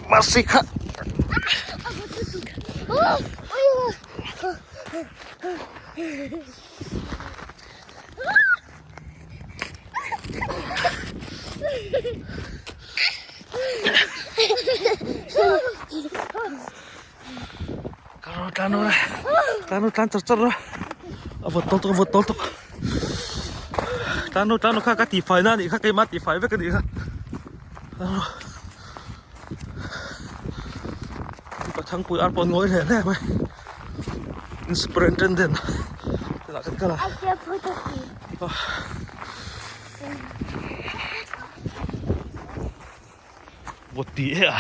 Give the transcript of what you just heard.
Mercy kha. Tlan rawh tlan rawh tlan char char rawh a vawt tawk tawk a vawt tawk tawk tlan rawh tlan rawh kha ka tihfai na anih kha keimah tihfai vek anih kha tlan rawh mipa thangpui ar pawh an ngawi hle hle mai superintendent lah kan kal a. Vawt tih e a.